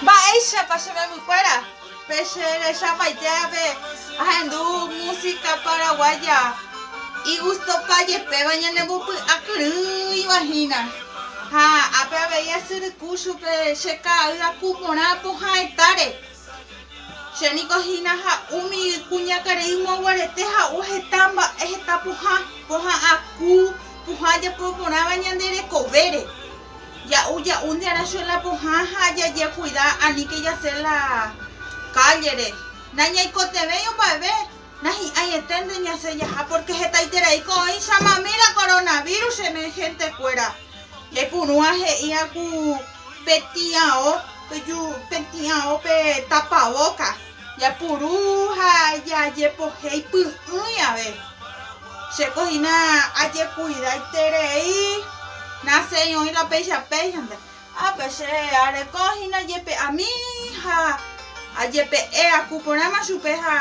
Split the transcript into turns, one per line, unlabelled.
Mba'éichapa che membykuéra? Pe che rechapaite ápe ahendu música paraguaya igustopa jepéva ñanembopy'akyrỹiva hína. Ha ápe avei asyryku chupe che ka'ay aku porã pohãetáre. Che niko hína ha'u mi kuñakarai ymaguarete ha'u heta mba'e heta pohã, pohã aku, pohã japo porãva ñande rekovére. Ja'u ja'únte arã che la pohã ha jajekuida aníke jasẽ la kállere. Nañaikotevẽi omba'eve, nahi'ãieténte ñasẽ jaha pórke hetaitereíko oĩ chamami la coronavirus che ne hentekuéra. Jaipurúva he'íva ku petĩ ao, petĩ ao pe tapavóka. Japuru ha jajepohéi py'ỹi ave. Chéko hína ajekuidaiterei, nasẽi oĩ la péicha péichante. Ápe che areko hína jepe'ami ha ajepe'e aku porãma chupe ha.